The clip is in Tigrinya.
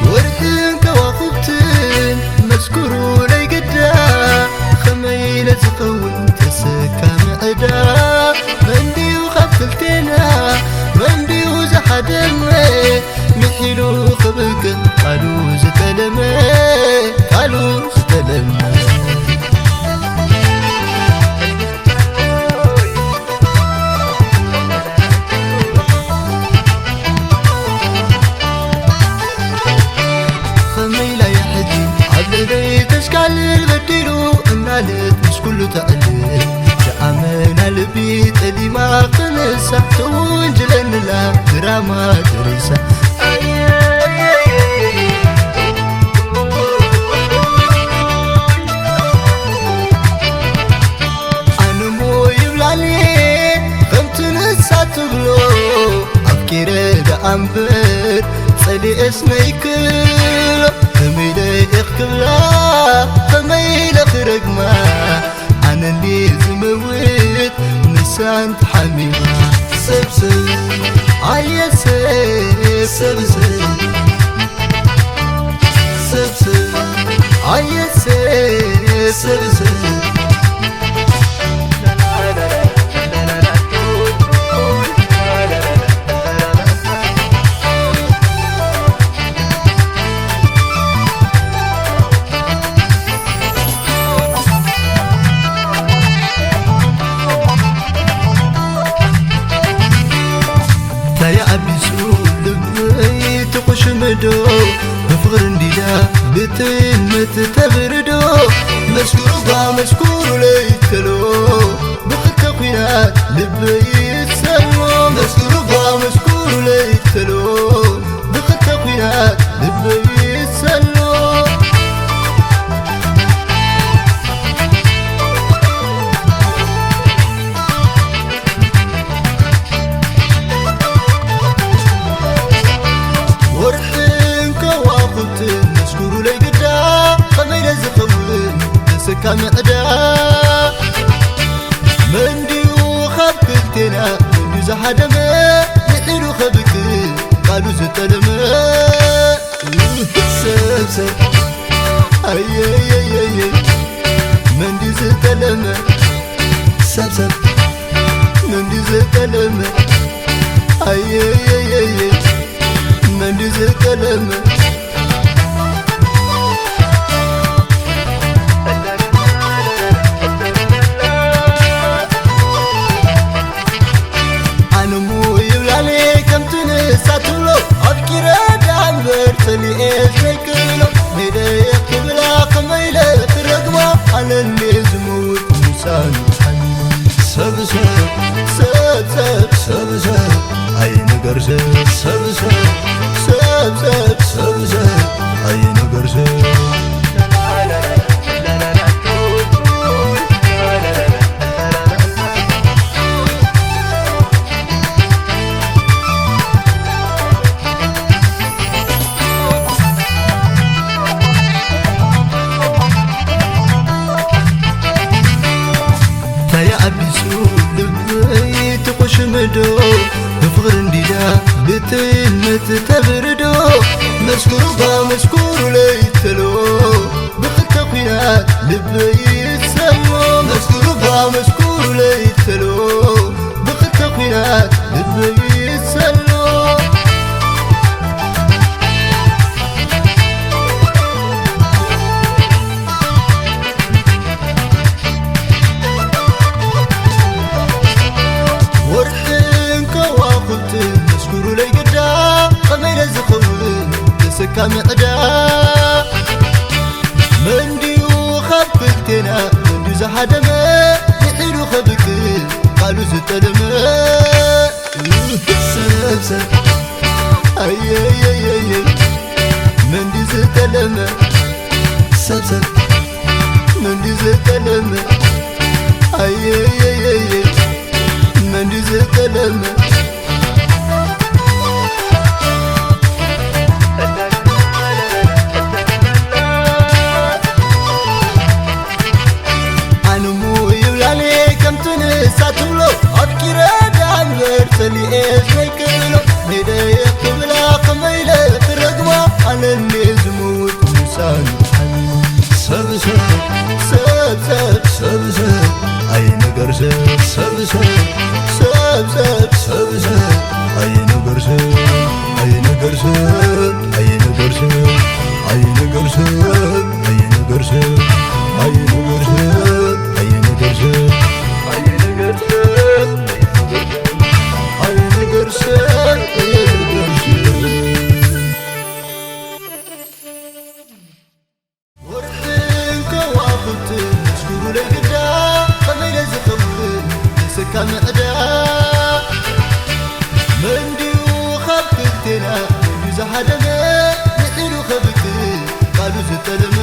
ወርሕን ከዋኽብትን መስክሩለይ ግዳ፣ ኸመይ ኢለ ዝኸውን ተሰካሚ ዕዳ? መን ድዩ ካብ ክልቴና፣ መን ድዩ ዝሓደመ? ምሒሉ ክብቅዕ ቃሉ ዝጠለመ፣ ቃሉ ዝጠለመ። ኸመይ ኢላ እያ ሕጂ ኣብ ልበይ ተሽካልል በዲሉ እናለት ምስ ኩሉ ተዕልል? ዝኣመና ልቢ ጠሊማ ክነሳ ትውንጅለንላ ድራማ ተሪሳ። ኣነ እሞ ይብላኒ ከምቲ ንሳ ትብሎ፣ ኣፍቂረ ደኣ እምበር ጸሊኤስ ነይክሎ። ከመይ ኢለ እየ ክብላ፣ ከመይ ኢለ ክረግማ? ኣነ እንድየ ዝመውት ንሳ እንተሓሚማ። ሰብ ሰብ ኣየ ሰብ፣ ሰብ ሰብ፣ ሰብ ሰብ ኣየ ሰብ፣ ሰብ ሰብ። እንታይ ኣቢሱ ልበይ ትቑሽምዶ፣ ብፍቕሪ እንዲዳ ብጥልመት ተብርዶ። መስክሩባ መስክሩለይ ተሎ፣ ብኽልተ ኲናት ልበይ ይሰሎ። መስክሩባ መስክሩለይ ተሎ፣ ብኽልተ ኲናት ልበይ ይሰሎ። ወርሕን ከዋኽብትን መስክሩለይ ግዳ፣ ኸመይ ኢለ ዝኸውን ተሰካሚ ዕዳ? መን ድዩ ካብ ክልቴና መን ድዩ ዝሃደመ? ምሒሉ ከብቅዕ ቃሉ ዝጠለመ። ሰብ ሰብ ኣየየየየ፣ መን ድዩ ዝጠለመ? ሰብ ሰብ መን ድዩ ዝጠለመ? ኣየየየየ፣ መን ድዩ ዝጠለመ? ኣነ እሞ ይብላኒ ከምቲ ንሳ ትብሎ፣ ኣፍቂረ ደኣ እምበር ጸሊኤ ዘይክእሎ። ሜደየ ክብላ ከመይ ኢለ ክረግማ? ኣነ እንድየ ዝመውት ንሳ እንተሓሚማ። ሰብ ሰብ፣ ሰብ ሰብ፣ ሰብ ሰብ፣ ኣይንገር ሰብ። ሰብ ሰብ፣ ሰብ ሰብ፣ ሰብ ሰብ፣ ኣይንገር ሰብ። እንታይ ኣቢሱ ልበይ ትቑሽምዶ፣ ብፍቕሪ እንዲዳ ብጥልመት ተብርዶ። መስክሩባ መስክሩለይ ተሎ፣ ብኽልተ ኲናት ልበይ ይሰሎ። መስክሩባ መስክሩለይ ተሎ፣ ብኽልተ ኲናት ልበይ ይሰሎ። ወርሕን ከዋኽብትን መስክሩለይ ግዳ፣ ኸመይ ኢለ ዝኸውን ተሰካሚ ዕዳ? መን ድዩ ካብ ክልቴና ወንዱ ዝሃደመ? ምሒሩ ከብቅዕ ቃሉ ዝጠለመ። ሰብ ሰብ ኣየየየየ፣ መን ድዩ ዝጠለመ? ሰብሰብ መንዲ ዝጠለመ ኣየየየየ መንዲ ዝጠለመ ኣነሙ ይብላኒ ከምቲ ንሳ ትብሎ ኣፍቂረ ዳንበር ሰሊኤ ዘይክእሎ ሜደ ክብላ ከመይለ ክረግማ ኣነኒ ዝምውት ምሳን ሓሚሙ ሰብ ሰብ ሰብ ሰብ ሰብ ኣይነገር ሰብ ሰብ ሰብ ሰብ ሰብ ሰብ ኣይነገር ሰብ ኣይነገር ሰብ ኣይነገር ሰብ ኣይነገር ሰብ ኣይነገር ሰብ ኣይነገር ሰብ ኣይነገር ሰብ ኣይነገር ሰብ ኣይነገር ሰብ ወርሕን ከዋኽብትን ሽሩ ለይግዳ ኸመይ ለዝኸውን ንስካ ምዕዳ መንድዩ ካብ ክልቴና ብዝሃደመ ንዒሉ ኸብክ ቃሉ ዝጠለመ